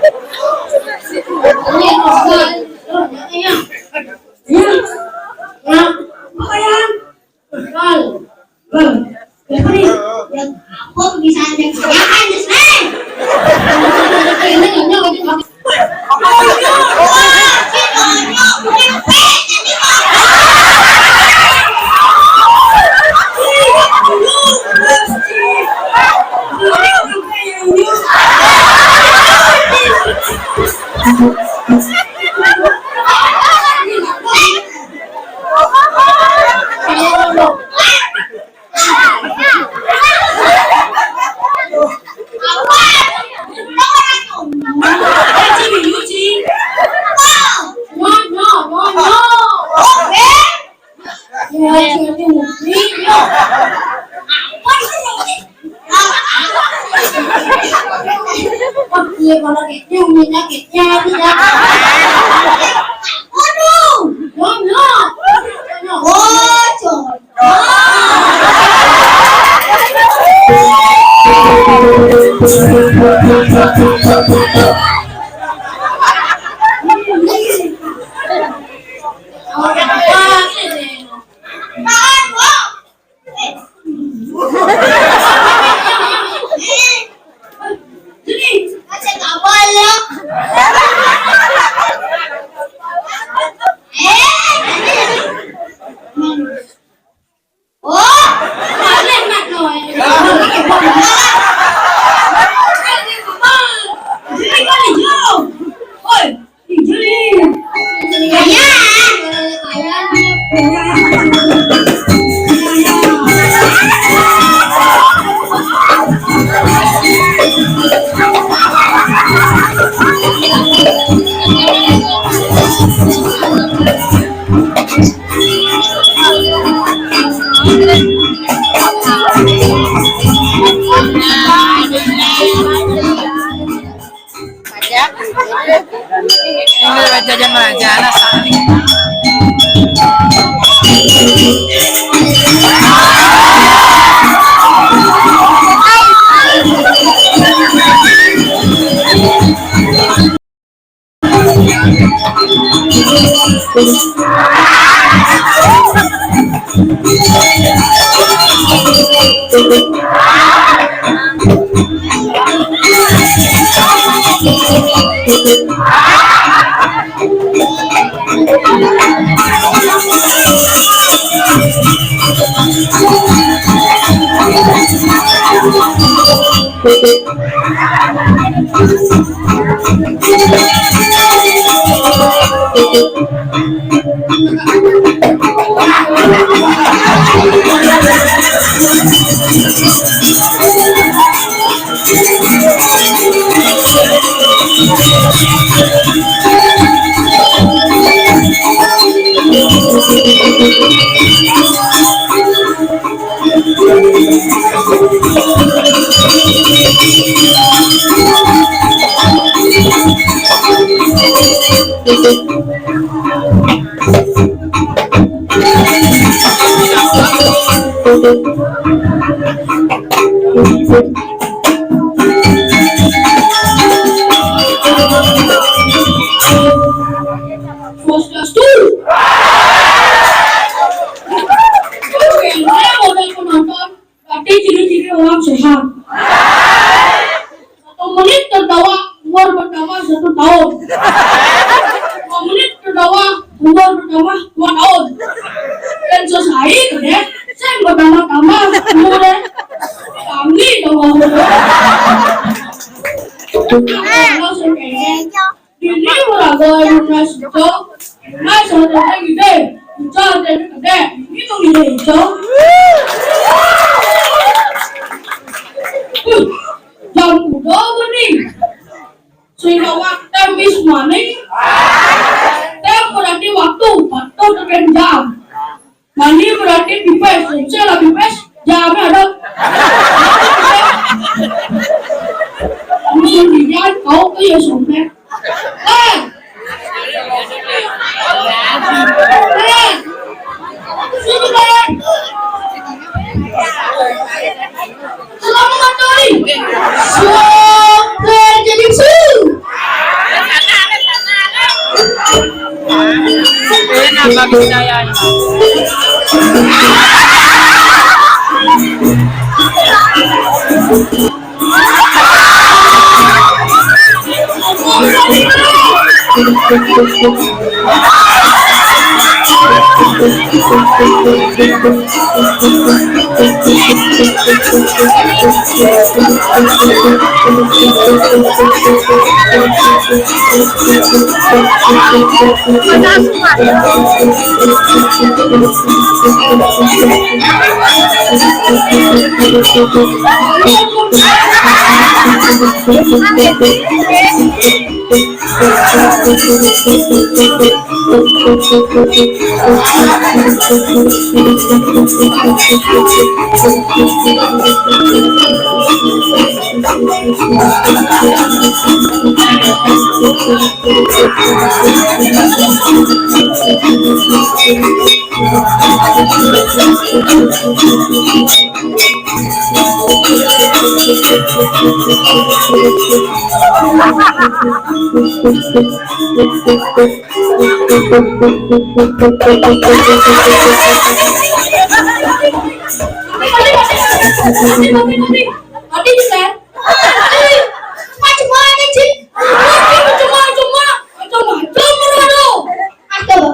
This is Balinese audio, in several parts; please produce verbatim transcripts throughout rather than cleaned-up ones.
Iya, Pak. Iya. Iya. Nah, apa ya? Bal. Bal. Apa nih? Ya, apa bisa aja. Ya, kan, Jess, eh? Ini nggak nyampe. Iya, kalau kayak minyak, kayak minyak. Waduh, minyak. Oh, coy. Ini, kasih kabel ya. Eh, oh, balik, Mat, no, eh. Ini kali jauh. Oi, ini jauh. Kaya. Ini jajan mana? Jalan asal. Swastiastu. Oke, saya mau penonton. Tadi ciri-ciri orang sehat. Satu menit tertawa, umur bertambah satu tahun. Dua menit tertawa, umur bertambah dua tahun. Dan selesai, ya, saya bertambah-tambah umur, ya. Kami tambah umur. Kalau saya pengen, ini beragam, Mas, Cok. Mas, satu lagi deh. Cok, deh, deh. Ini tuh ide, Cok. Uh, jam udah apa nih? Sehingga waktu time is money. Time berarti waktu, waktu dengan jam. Money berarti pipes, saya lah pipes, jamnya ada. Musuh dia, kau tuh ya sumpah. Eh, eh, sini, Bang. Selamat malam. Super Jenisu. Kami saya. Mati juga. Macam mana, Cik? Macam mana, macam mana? Macam mana, Bro? Astaga.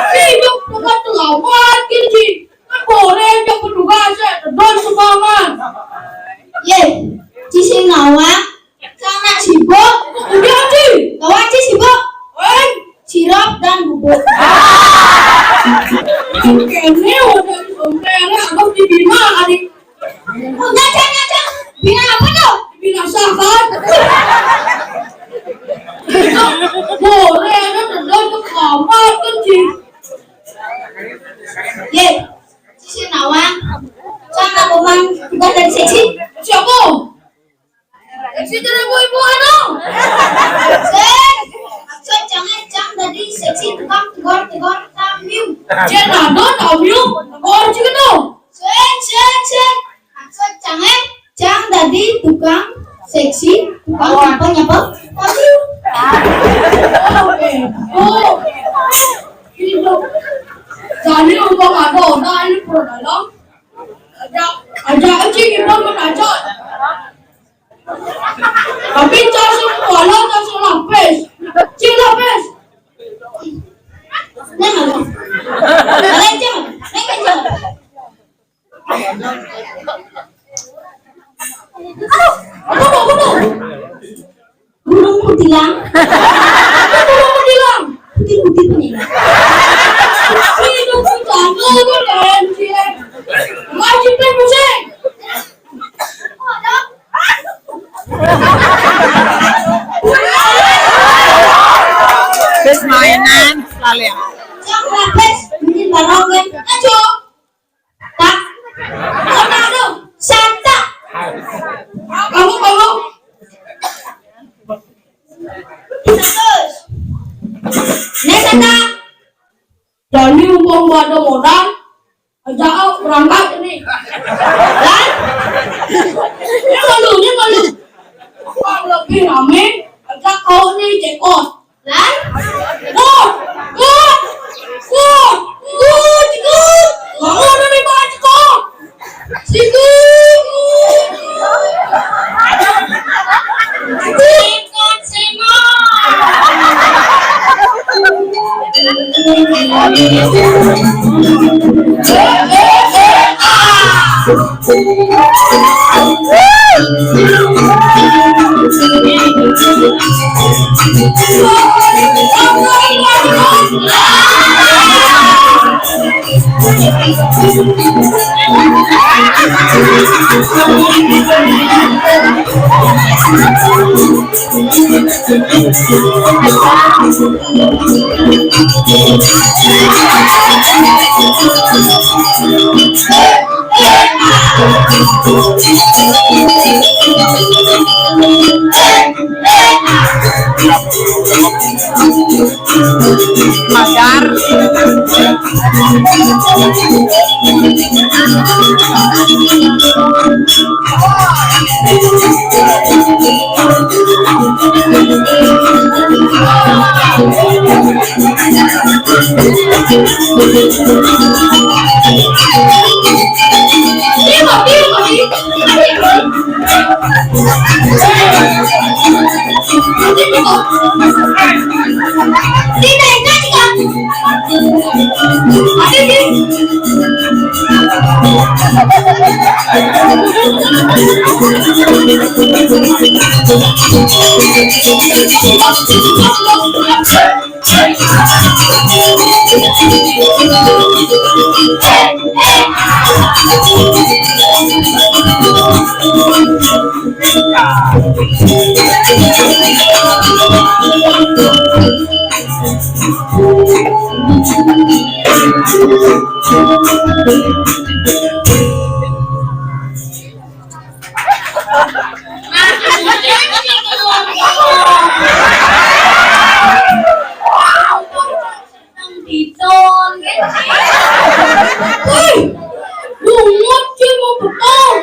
Sibuk bukan terlambat, Cik. Kan boleh ajak petugas, eh, don sumbangan. Ye, Cik sing nawang. Sana sibuk. Udah, Cik. Kawan Cik sibuk. Eh, sirap dan bubuk. Kayaknya udah di sombrero, abang di Bima, adik. Oh, nyacang, nyacang. Bina apa tuh? Bina sahabat. Boleh ada tendang ke kamar kan, Cik? Ye, Cik sing nawang. Sana, Bang, tugas dari seksi. Siapa? Seksi tidak ibu-ibu anu. Sen, sen, jangan, jangan tadi seksi tukang tegur, tegur, tamiu. Jangan ada tamiu, tegur juga tuh. Sen, sen, sen. Maksud cang, eh, cang tadi tukang seksi, tukang apa, nyapa? Tamiu. Oke. Oh. Ini tuh. Jadi umpama ada orang ini pro dalam. Aja, aja, Cik, kita mau aja. Tapi cari kuala, cari lapis. Cik lapis. Neng apa? Neng, Cik. Neng, Cik. Aduh, aduh, aduh. Burung kutilang. Burung kutilang. Putih-putih punya. Itu kutilang, itu keren, Cik. Wajib main musik. Terus mainan sekalian. Yang habis, bikin barang, kan? Ayo. Tak. Kau tahu? Santa. Kamu, kamu. Terus. Nih, Santa. Jadi, mumpung gua ada modal, ajak aku berangkat ini. Kan? Ini malu, ini malu. Uang lebih rame, ajak kau nih, cekot. Lan? Kok? Kok? Kok? Kok? Kok? Kamu udah dibawa cekot? Situ. Cekot, cekot. Magar. Nang didon, kan? Wih, bungut ki mau betul.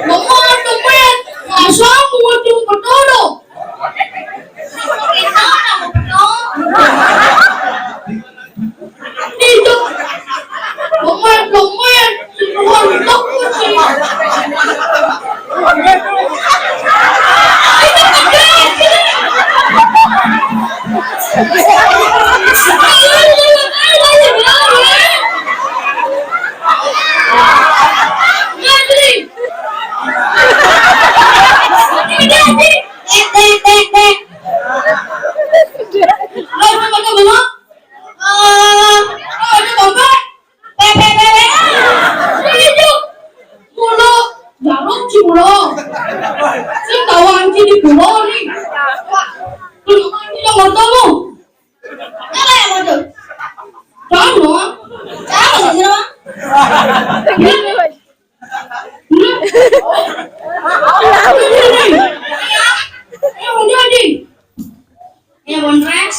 Bungut, bungut. Masa bungut yang betul dong? Itu mau betul. Didon. Bungut, bungut. Bungut, bungut. Mula, jarum ci mula. Sing tawang ci di pulau ni. Belum mati yang bertemu. Apa yang mau tuh? Jangan, Bang. Jangan, Bang. Jangan, Bang. Ayo, udah, Ding. Ya, Bang Res.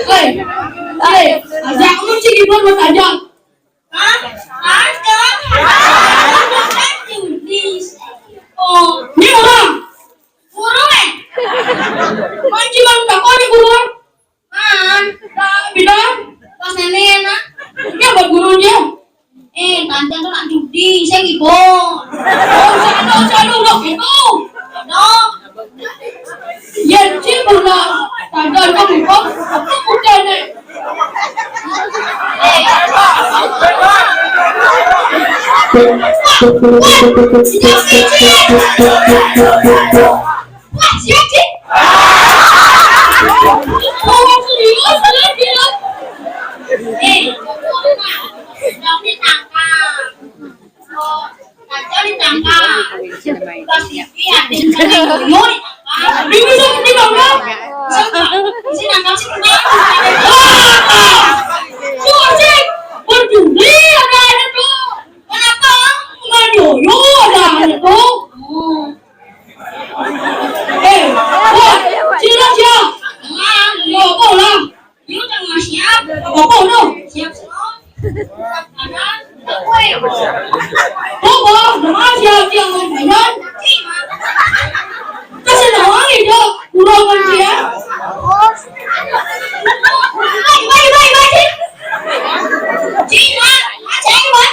Hei, hei, ajak lu ci gibran buat ajak. Hah? Ada. Ada. Oh. Ini orang. Guru, eh? Panci bang, tak kau ni guru. Man. Dah, bilang. Pas nenek, nak. Dia buat guru dia. Eh, tante tu nak judi, saya gibon. Oh, saya tahu, saya tahu, dah gitu. Dah. Yan ci bula, tagal ka bukon, aku bukan eh. Wah, siap, Ci. Oh, serius, serius, serius. Eh, tapi tangkap. Aja ditangkap. Pas pipi ada yang kena yoyo ditangkap. Ini bisa ditangkap. Bisa ditangkap sih, Bang. Wah, tuh, Cik. Berjudi ada aja tuh. Kenapa? Nggak yoyo ada aja tuh. Eh, wah, sila siap. Nggak, nggak apa lah. Yu tengah siap. Apa no? Siap semua. Ada. Woi. Bobo, tengah siap yang mau jalan. Kasih tahu aja, kurang dia. Baik, baik, baik, baik. Cina, cewek.